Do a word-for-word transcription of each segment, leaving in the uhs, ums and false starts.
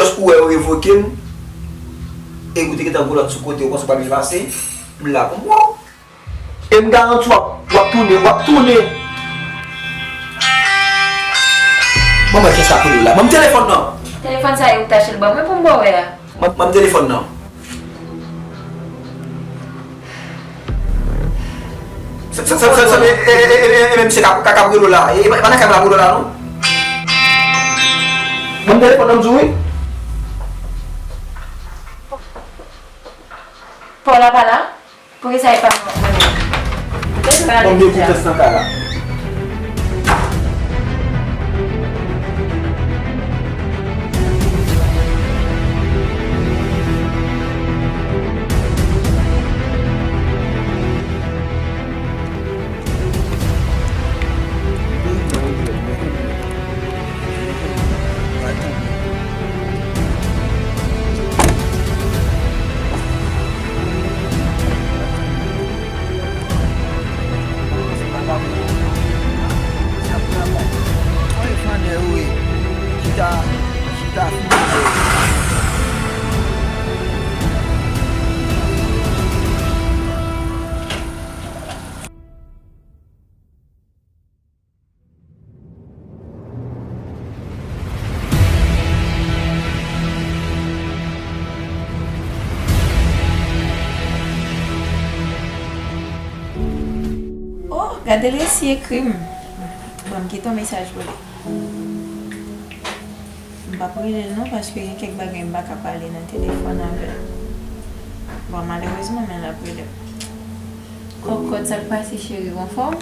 Ou wè yo revoke m, e ou te gentan gwo lòt sou kote, ou panse w pral byen pase, m la pou m wè w. E m garanti w ap, w ap tounen, w ap tounen. Ban mwen kiyès k ap rele w la. Ban m telefòn nan. Telefòn sa e ou k t achte l ban mwen pou m ba w wè a. Ban, ban m telefòn nan. Sa, sa, sa, sa, sa, e, e, e, e, e, e, misye k ap, k ap, k ap rele w la. E, e, pa nan kay la pou rele w la, non. Ban m telefòn nan, m di w wi. Paul la pa la? Poukisa e pa mwen k ap rele? Poutèt ou pa rele deja? Konbyen koutès nan kay la? Oh, gade Lesi ekri m. Bon, m kite yon mesaj pou li. M p ap rele l non, paske gen kèk bagay m pa ka pale nan telefòn avè l. Bon, malerezman, men l ap rele m. Kòkòt, sa k pase, cheri, w anfòm?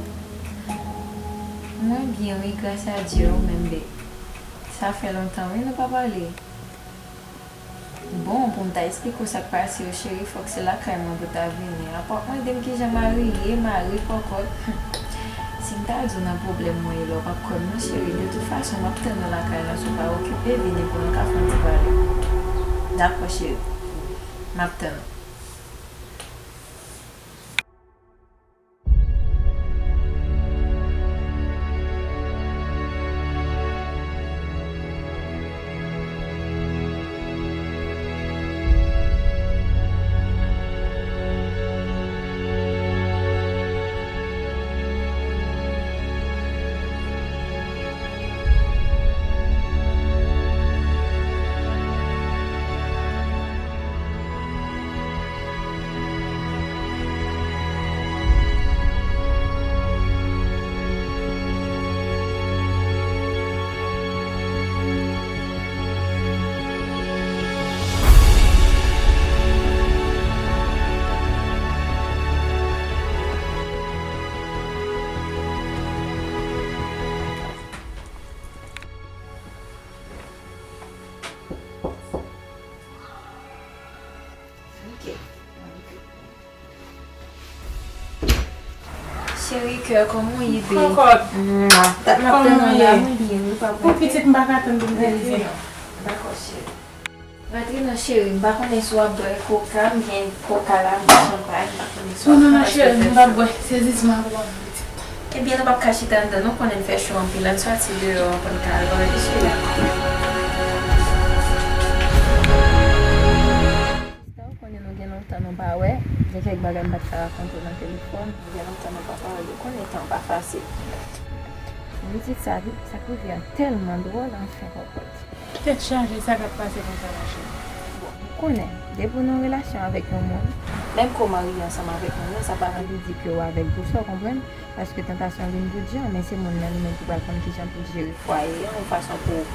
Mwen byen wi, gras a Dye, ou menm, babe? Sa fè lontan wi nou pa pale. Bon, pou m ta esplike w sa k pase yo, cheri, fòk se lakay mwen pou w ta vini. Apa w ap mande m kijan mari ye, mari kòkòt. Si m ta di w nan pwoblèm mwen ye la, w p ap kwè m non, cheri. De tout fason, m ap tann ou lakay la, si w pa okipe, vini pou nou ka fè yon ti pale. Dakò, cheri. M ap tann ou. Ok. Cheri kè, kòman w ye, babe? Kòkòt. Mwa. Dat m ap tann ou la, mwen byen wi, pa vre? Pitit, m pa ka tann pou m te rive non. Dakò, cheri. Rantre non, cheri, m pa konnen si w ap bwè koka, m gen koka la, m gen chanpay, m pa konnen si w ap pran. Non, non, non, cheri, m p ap bwè. Se zis m ap pran, pitit. Ebyen, nou p ap ka chita anndan non, konnen l fè cho anpil, ann sòti deyò an, pou n ka al bwè, cheri. Sista, ou konnen nou gen lontan nou pa wè, gen kèk bagay m pa t ka rakonte w nan telefòn, gen lontan nou pa pale, ou konnen tan pa fasil. Pitit, sa, sa k rive a tèlman dwòl, anfen, kòkòt. Tèt chaje, sa k ap pase konsa, machè? Bon, ou konnen, depi w nan relasyon avèk yon moun, menm ke w marye ansanm avèk moun nan, sa pa vle di ke w avè l pou sa, w konprann? Paske tantasyon vin tout jan, men se moun nan li menm ki pral konn kijan pou l jere fwaye an, yon fason pou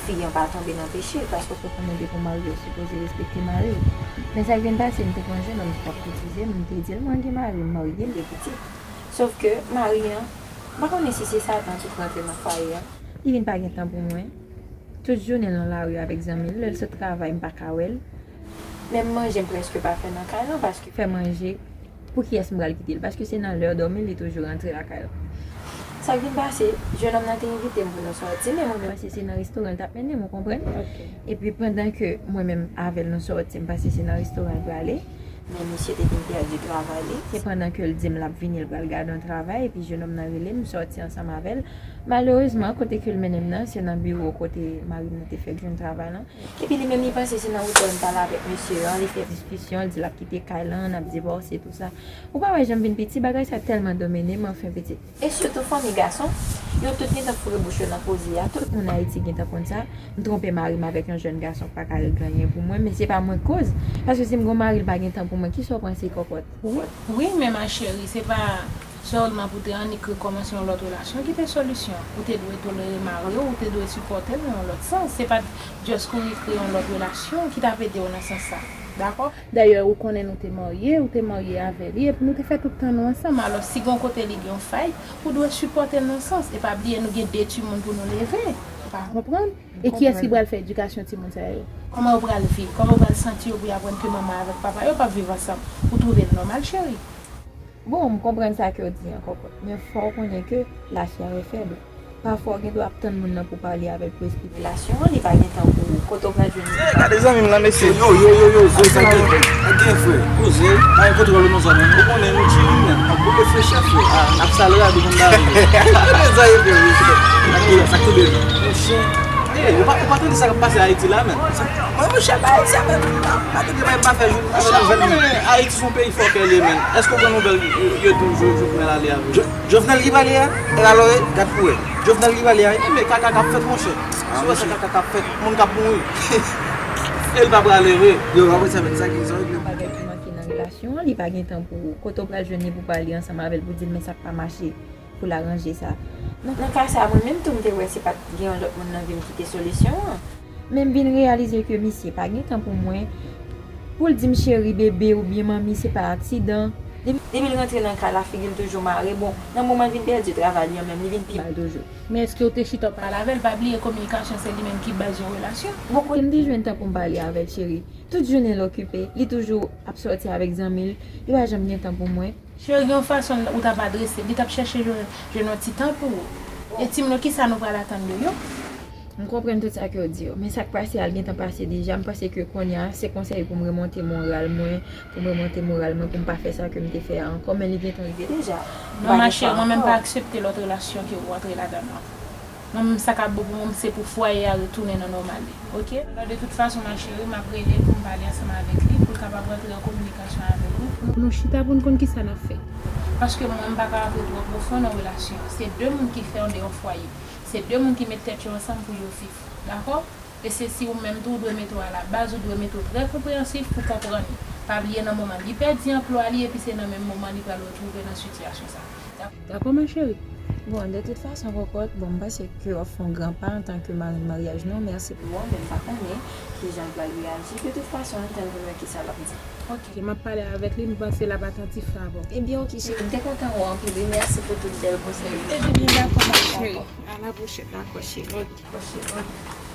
fi an pa tonbe nan peche, paske w konnen depi w marye, w sipoze respekte mari w. Men sa k vin pase, m te gen yon jennonm ki t ap koutize m, m te di l mwen gen mari, m marye, m gen pitit. Sòf ke mari an, m pa konnen si se Satan ki rantre nan fwaye an. Li vin pa gen tan pou mwen. Tout jounen l nan lari avèk zanmi l. Lè l sot travay, m pa ka wè l. Menm manje, m prèske pa fè nan kay lan, paske fè manje, pou kiyès m pral kite l? Paske se nan lè dòmi l, li toujou rantre lakay lan. Sa k vin pase, jennonm nan te envite m pou nou sòti, men mwen menm, m panse se nan restoran l t ap mennen m, ou konprann? Ok. Epi pandan ke mwen menm avè l nou sòti, m panse se nan restoran l prale. Men misye te vin pèdi travay li. Se pandan ke l di m l ap vini, l pral gade yon travay, epi jennonm nan rele m, m sòti ansanm avè l. Malerezman, kote ke l mennen m nan, se nan biwo kote mari m nan te fèk jwenn travay lan. Epi li menm, li panse se nan otèl m t al avèk misye an, li fè diskisyon, l di l ap kite kay lan, n ap divòse, tou sa. Ou pa wè jan m vin piti, bagay sa tèlman domine m, anfen, pitit. E sitou fanmi gason, yo tout gentan foure bouch yo nan koze a. Tout moun Ayiti gentan konn sa. M twonpe mari m avèk yon jèn gason k pa ka regle anyen pou mwen, men se pa mwen k koz. Paske si m gon mari, l pa gen tan pou mwen, kisa w panse, kòkòt? Wi, wi, men ma chérie, se pa sèlman pou te annik rekòmanse yon lòt relasyon ki te solisyon. Ou te dwe tolere mari w, ou te dwe sipòte l nan yon lòt sans. Se pa t just kouri kreye yon lòt relasyon ki t ap ede w nan sans sa. Dakò? Dayè, ou konnen nou te marye, ou te marye avè li, epi nou te fè tout tan nou ansanm. Alò, si gon kote li gen yon fay, ou dwe sipòte l nan sans. E pa bliye, nou gen de timoun pou nou leve. Ou pa konprann? E kiyès ki pral fè edikasyon timoun sa yo? Kòman yo pral viv? Kòman yo pral santi yo pou y aprann ke manman avèk papa yo p ap viv ansanm? Ou twouve l nòmal, cheri? Bon, m konprann sa ke w di an, kòkòt, men fò w konnen ke la chair est faible. Pafwa, w gen dwa ap tann moun nan pou w pale avè l, pou w esplike relasyon an, li pa gen tan pou ou. Kote w pral jwenn li? Gade zanmi m lan, mesye. Yo, yo, yo, yo, Zoe, sa gen, sa gen, frè. Poze, pa gen kontwòl non, zanmi m. Ou konnen nou timoun, men. Ap boule fresh, frè. Ah, n ap sal rad ou konn bare. Sa ye, frè, wi. Sa k tonbe, sa k tonbe. Monchè. Ey, ou pa, ou pa tande sa k ap pase Ayiti la, men. Sa, mwen, monchè, pa Ayiti, men. Pa tande, pa, pa fè jou. Monchè, men, Ayiti se yon peyi fòkè l ye, men. Èske w pran nouvèl, yo, yo di w Jovenel ale avè l? Jovenel ki pale a? E alò, e, gad pou wè. Jovenel ki pale a, e, men kaka k ap fèt, monchè. Si w wè sa kaka k ap fèt, moun k ap mouri. E l pa prale vre. Yo, apre sa, men sa ki, sa regle. Bagay ki manke nan relasyon an, li pa gen tan pou ou. Kote w pral jwenn li pou pale ansanm avè l, pou di l men sa k pa mache, pou l aranje sa. Nan, nan ka sa, mwen menm tou, m te wè se pa t gen yon lòt moun nan vi m ki te solisyon an. Men m vin reyalize ke misye pa gen tan pou mwen, pou l di m cheri, bebe oubyen manmi, se pa aksidan. Depi, depi l rantre nan kay la, figi l toujou mare. Bon, nan moman l vin pèdi travay li an menm, li vin pi mal toujou. Men èske w te chita w pale avè l? Pa bliye kominikasyon se li menm ki baz yon relasyon. Bon, kote m te jwenn tan pou m pale avè l, cheri? Tout jounen l okipe, li toujou ap sòti avèk zanmi l, li pa janm gen tan pou mwen. Cheri, gen yon fason ou t ap adrese l, li t ap chèche jwenn, jwenn yon ti tan pou ou. E timoun yo, kisa nou pral atann de yo? M konprann tout sa ke w di yo, men sa k pase a, l gentan pase deja. M panse ke kounye a, se konsèy pou m remonte moral mwen, pou m remonte moral mwen, pou m pa fè sa ke m te fè a ankò, men li gentan rive deja. Non, ma chérie, mwen menm pa aksepte lòt relasyon ke ou antre ladan l lan. Mwen menm, sa k ap bon pou mwen, se pou fwaye a retounen nan nòmal li, oke? Alò, de tout fason, ma chérie, m ap rele pou m pale ansanm avèk li, pou l kapab rantre an kominikasyon avèk ou. Pou nou chita pou n konn kisa n ap fè. Paske mwen, m pa ka rantre twò pwofon nan relasyon an. Se de moun ki fonde yon fwaye. Se de moun ki met tèt yo ansanm pou yo viv. Dakò? E se si ou menm tou, ou dwe mete w alabaz, ou dwe mete w trè konpreyansif pou konprann li. Pa bliye nan moman li pèdi anplwa li, epi se nan menm moman li pral retwouve nan sitiyasyon sa. Dakò, ma chérie? Bon, de tout fason, kòkòt, bon, m panse ke w ap fè yon gran pa antanke marenn maryaj nou. Mèsi pou ou, men m pa konnen kijan l pral reyaji. De tout fason, ann tann pou n wè kisa l ap di. Oke, m ap pale avèk li, m panse l ap atantif avè w. Ebyen, oke, cheri, m te kontan wè w anpil, wi, mèsi pou tout bèl konsèy yo. Ebyen, dakò, ma chérie. A la pwochèn, dakò, cheri. Oke.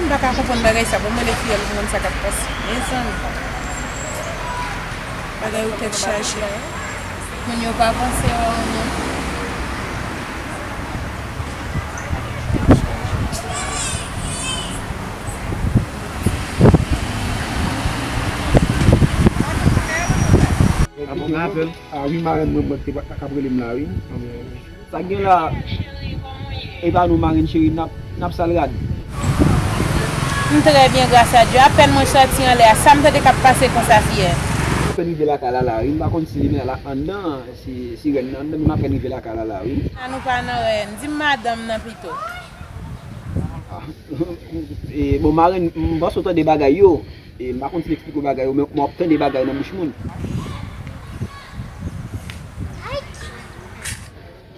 M pa ka konprann bagay sa. Bon, m rele fiyèl pou konn sa k ap pase. Mezanmi. Bagay yo tèt chaje. Moun yo pa panse wè w non. Ah, wi, marenn mwen, mwen te pa, pa kab rele m la, wi. Sa k gen la, e pa nou, marenn cheri, n ap, n ap sal rad. M trè byen, gras a Dye. Apèn mwen sòti anlè a, sa m tande k ap pase konsa, fiyè? Apèn rive lakay la, la, wi. M pa konn si li menm la anndan, si, si rèn nan anndan, men m apèn rive lakay la, la, wi. A, nou pa nan rèn. Di m madanm nan pito. Ah, e, bon, marenn, m panse w tande bagay yo. E, m pa konn si m eksplike w bagay yo, men, men w ap tande bagay nan bouch moun.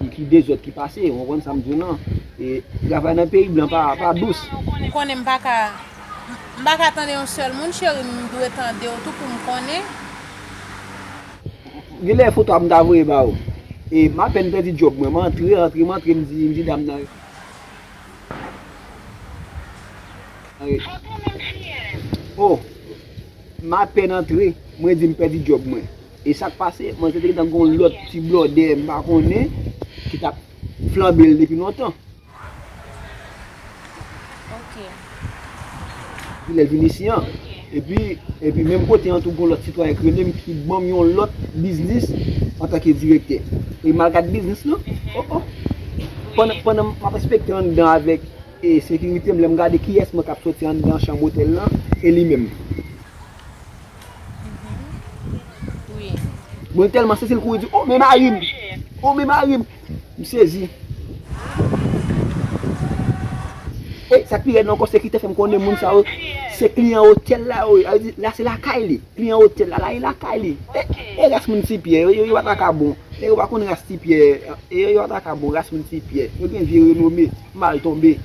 Ki, ki dezòd ki pase, w konprann sa m di w lan. E, travay nan peyi blan pa, pa dous. Ou konnen m pa ka, m pa ka tande yon sèl moun, cheri, m dwe tande w tou pou m konnen. Genlè foto a m ta voye ba ou. E, m apèn pèdi djòb mwen, m antre, antre, m antre, m di, m di dam nan. Oh, m apèn antre, mwen di m pèdi djòb mwen. E sa k pase, manzè te gentan gen yon lòt ti blòdè m pa konnen ki t ap flanbe l depi lontan. Ok. Epi lè l vin isi an. Epi, epi menm kote an tou, gen yon lòt sitwayen k rele m ki ban m yon lòt biznis antanke direktè. E m al gad biznis lan. Oh, oh. Pandan, pandan m ap enspekte anndan avèk e sekirite m, lè m gade kiyès mwen k ap soti anndan chanm otèl lan, e li menm. Wi. Mwen tèlman sezi, l kouri di, "O, men mari m! O, men mari m!" M sezi. E sa k pi rèd ankò, sekirite fè m konnen moun sa yo, se kliyan otèl la yo ye. Sa vle di, la se lakay li. Kliyan otèl la, la e lakay li. E, e ras moun ti pyè, yo, yo, yo pa ta ka bon. Nèg yo pa konn ras ti pyè, e yo, yo pa ta ka bon, ras moun ti pyè. Yo gen vye renome, mal tonbe.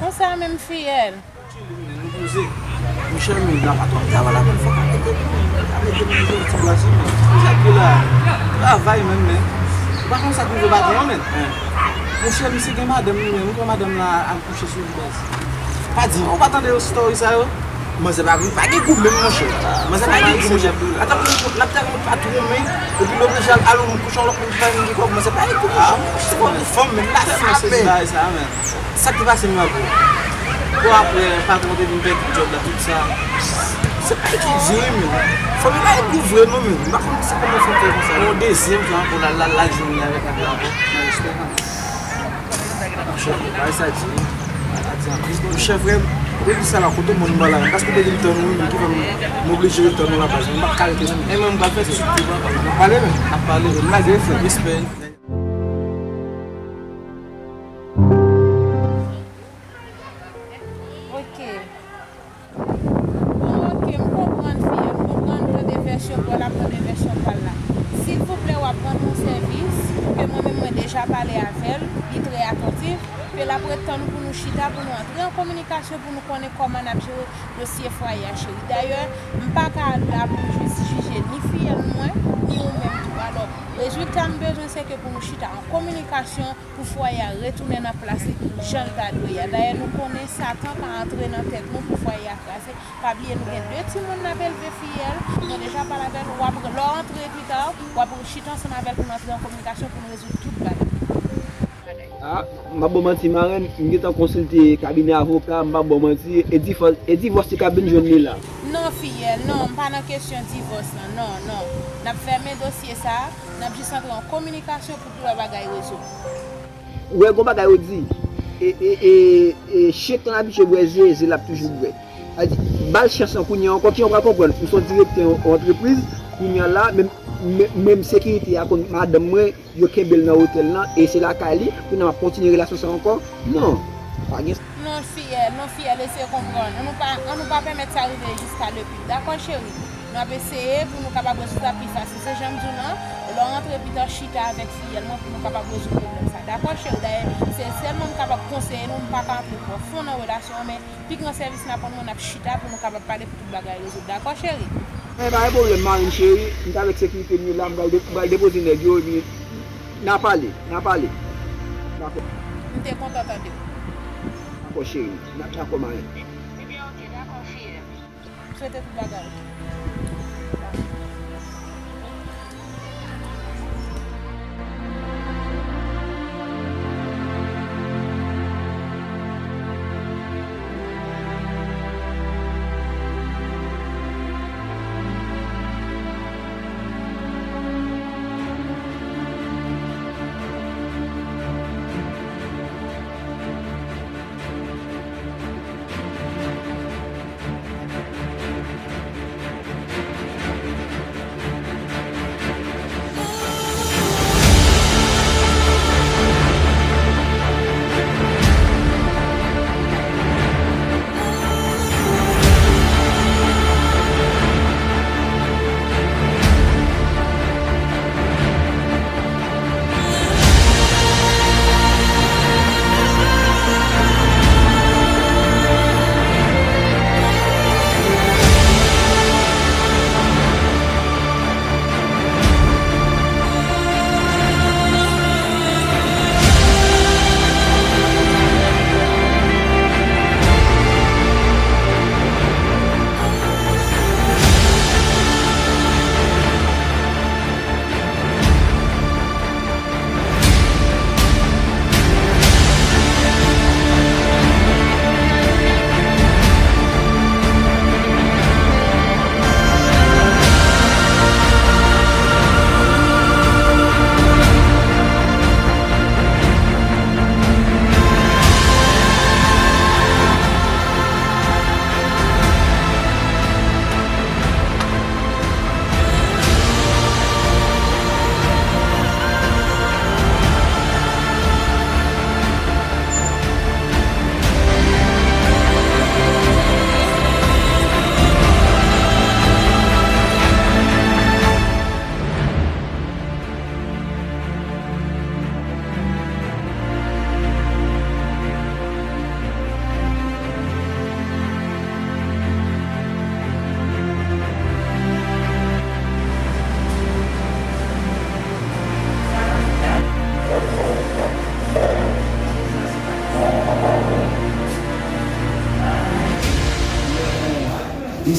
Konsa menm fiyèl. Chili, men nou poze. Monchè, men, n ap atò travay la, men fòk arete nou, men. Arete nou, nou jwenn ti plas, men. Ti plas ki la. Travay, men, men. Ou pa konn sa k rive patwon an, men. Monchè, misye gen madanm li, men. Ou kwè madanm la al kouche sou li, baz? Pa di, ou pa tande yo story sa yo? Manzè pa, pa gen gou menm, monchè. Manzè pa gen gou, monchè. Ata pou n ap travay, nou patwon, men. Epi nou oblije al, al kouche yon lòt moun ki pa menm gen kòb. Manzè pa gen gou, monchè. Fanm, men, la, sa, men. Sa ki pase m apre? Bon, apre, patwon te vin pèdi djòb la, tout sa. Se pa etidye, wi, men. Fanmi pa epou vre, non, men. M pa konn se kòman fanm fè konsa. Yon dezyèm fwa ankò, la, la, la, jwenn li avèk avè ankò. Nan respè, kanmenm. Monchè, bagay sa di, a di anpil. Monchè, frè m, ou di sa la, kote moun ba la, paske te di m tann ou, men ki fè m, m oblije ret tann ou la, baz. M pa ka rete, non. E mwen, m pral fè sou tou, papa. N ap pale, men. N ap pale, men. Malgre frè. Respè. Ok. Bon, ok, m konprann, fiyèl, m konprann, tande vèsyon pa w la, tande vèsyon pa l la. Silvouplè, w ap rann yon sèvis, ke mwen menm mwen deja pale avè l, li trè atantif, ke l ap ret tann pou nou chita, pou nou antre an kominikasyon, pou nou konnen kòman n ap jere dosye fwaye a, cheri. Dayè, m pa ka la pou jis jije ni fiyèl mwen, ni ou menm tou. Alò, rezilta m bezwen, se ke pou nou chita an kominikasyon, pou fwaye a retounen nan plas li jan l ta dwe ye a. Dayè, nou konnen Satan ka antre nan tèt nou pou fwaye a kraze. Pa bliye, nou gen de timoun n ap elve, fiyèl. Mwen deja pale avè l, w ap, lè w antre pita, w ap chita ansanm avè l pou nou antre an kominikasyon pou nou rezoud tout bagay. A, m p ap ba w manti, marenn, m gentan konsilte kabinè avoka, m p ap ba w manti, e divòs, e divòs li ka vin jwenn li la. Non, fiyèl, non, m pa nan kesyon divòs lan, non, non. N ap fèmen dosye sa a, n ap jis antre an kominikasyon pou tout lòt bagay rezoud. Ou wè, gon bagay yo di, e, e, e, e, chen k konn abitye bwè zeze, l ap toujou bwè. Sa di, ba l chans lan kounye a ankò, ki jan w pral konprann? M se yon direktè yon, yon antrepriz, kounye a la, menm, menm, menm sekirite a konn madanm mwen, yo kenbe l nan otèl lan, e se lakay li, kounye a m ap kontinye relasyon sa ankò? Non, pa gen. Non, fiyèl, non, fiyèl, eseye konprann. An nou pa, an nou pa pèmèt sa rive jiska lepli. Dakò, cheri? Nou ap eseye pou nou kapab rezoud sa pi fasil. Se jan m di w lan, lè w rantre pita, chita avèk fiyèl mwen pou nou kapab rezoud pwoblèm sa. Dakò, cheri? Dayè, se sèlman m kapab konseye nou, m pa ka antre twò fon nan relasyon an, men pi gran sèvis n ap rann mwen, n ap chita pou nou kapab pale pou tout bagay rezoud. Dakò, cheri? Men pa gen pwoblèm, marenn cheri. M t avèk sekirite m yo la, m pral de-, m pral depoze nèg yo, epi n a pale, n a pale. Dakò. M te kontan tande w. Dakò, cheri. N ap dakò, marenn. Ebyen, ok, dakò, fiyèl. M swete tout bagay ok.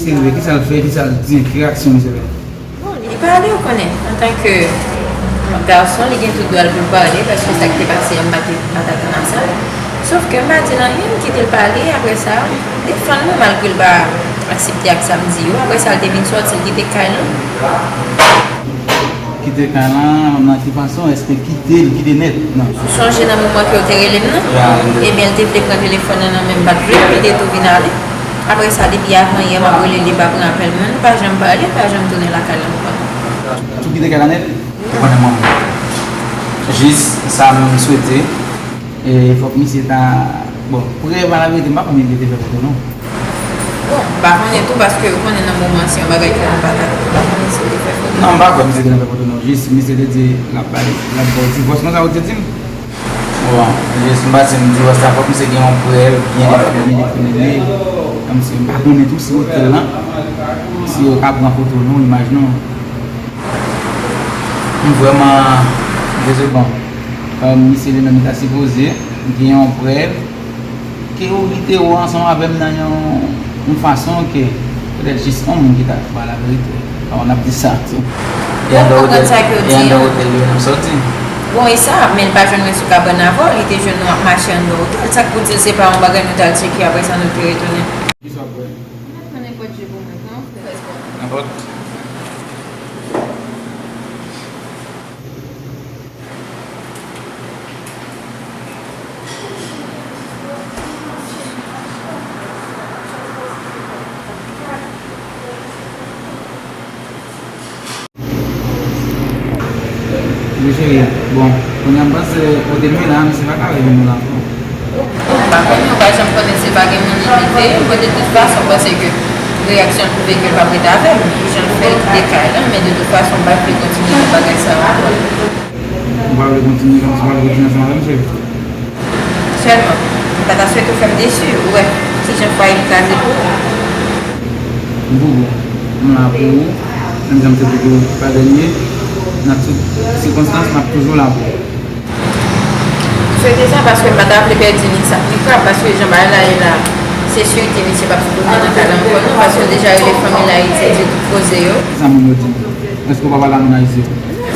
Misye rive, kisa l fè, kisa l di, ki reyaksyon misye fè? Bon, li pale, ou konnen, antanke gason, li gen tout dwa l pou l pale, paske sa k te pase an, m pa te, m pa t atann a sa. Sòf ke m pa di l anyen, m kite l pale, apre sa, m defann mwen, malgre l pa aksepte ak sa m di yo. Apre sa, l te vin sòti, l kite kay lan. Kite kay lan, nan ki fason? Èske kite l, kite nèt? Non. Ou sonje nan moman ke w te rele m nan? Ebyen, l te vle pran telefòn nan nan men m, m pa t vle, li te tou vin ale. Apre sa, depi avan yè, m ap rele l, li pa pran apèl mwen, nou pa janm pale, li pa janm tounen lakay lan ankò. Tou kite kay la nèt? Ou konnen manman. Jis sa m swete, e fòk misye ta, bon, pou reyèlman laverite, m pa konnen li te fè foto non. Bon, m pa konnen tou, paske ou konnen nan moman se yon bagay ke nou pa ta, m pa konnen si li te fè foto. Non, m pa kwè misye te nan fè foto non. Jis misye te di l ap bay, l ap ba w divòs, konsa ou te di m? Bon, jis m panse m di w sa, fòk misye gen yon prèv byen definye, definye, kòmsi m pa konnen tou si otèl lan, si yo ka pran foto non, imaj non. M vrèman dezole. Bon, kòm misye li menm li ta sipoze gen yon prèv ke ou kite ou ansanm avè m nan yon, yon fason ke petèt jis yon moun ki ta ba laverite. Bon, n ap di sa tou. E anndan otèl, e anndan otèl li menm sòti. Bon, e sa, men l pa jwenn mwen sou kabann avè w, li te jwenn nou ap mache anndan otèl. Sa k pou di l se pa yon bagay nou t al tcheke, apre sa nou te retounen. Kisa w ap bwè? M pa t pran nenpòt ji pou mwen, non. Nenpòt. Wi cheri, bon, kounye a m panse kote nou ye la, misye pa ka rele nou la ankò. M pa konnen, ou pa janm konnen si pa gen moun li kite, bon, de tout fason, m panse ke reyaksyon l pwouve ke l p ap rete avè m, jan l fè l kite kay lan, men de tout fason, m pa vle kontinye nan bagay sa yo ankò. Ou pa vle kontinye kòmsi w pa vle kontinye ansanm avè m, cheri? Sèlman, m pa ta swete w fè m desi, ou wè kijan fwaye m kraze pou ou. M pou ou. M la pou ou. Menm jan m te di w pa dènye, nan tout sikonstans, m ap toujou la pou ou. M swete sa paske m pa ta vle pèdi ni sa k pi grav, paske jan bagay la ye la, se sirte misye p ap tounen nan kay la ankò non, paske yo deja rele fanmi l Ayiti, di tout koze yo. Kisa moun yo di? Èske w pa pale a moun Ayiti yo?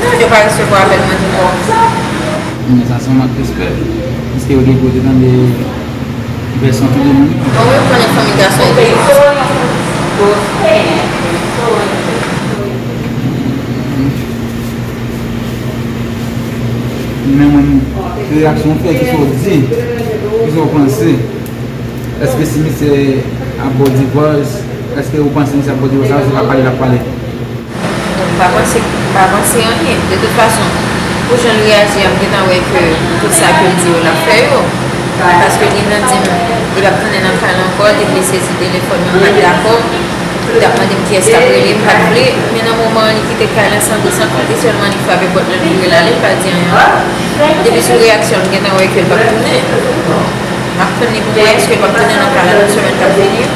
Non, yo pa resevwa apèl mwen toujou. Men sa se yon mank respè. Èske yo gen pou yo te tande vèsyon tou de moun? Bon, wi, ou konnen fanmi gason yo toujou. Men mwen, ki reyaksyon w fè, kisa w di, kisa w panse? Èske si misye ap ba w divòs, èske ou panse misye ap ba w divòs la, ou se pa pale l ap pale? Bon, m pa panse, m pa panse anyen. De tout fason, pou jan l reyaji a, m gentan wè ke tout sa ke l di yo, l ap fè yo. Paske li nan di m, li p ap tounen nan kay la ankò, li te vle sezi telefòn mwen, m pa t dakò. Li t ap mande m kiyès k ap rele, m pa t vle. Men nan moman an, li kite kay la san di san konte, sèlman li frape pòt la, li vire l ale, li pa di anyen ankò. Depi sou reyaksyon l, m gentan wè ke l p ap tounen. M ap tann li pou m wè èske l p ap tounen nan kay la nan semèn k ap vini an.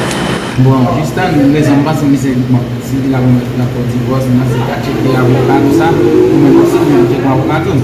Bon, jis tann rezon m panse misye, bon, si li ta pran, li ta pran divòs, m panse li ta tcheke avoka, tou sa, ou menm osi, ou menm tcheke yon avoka tou.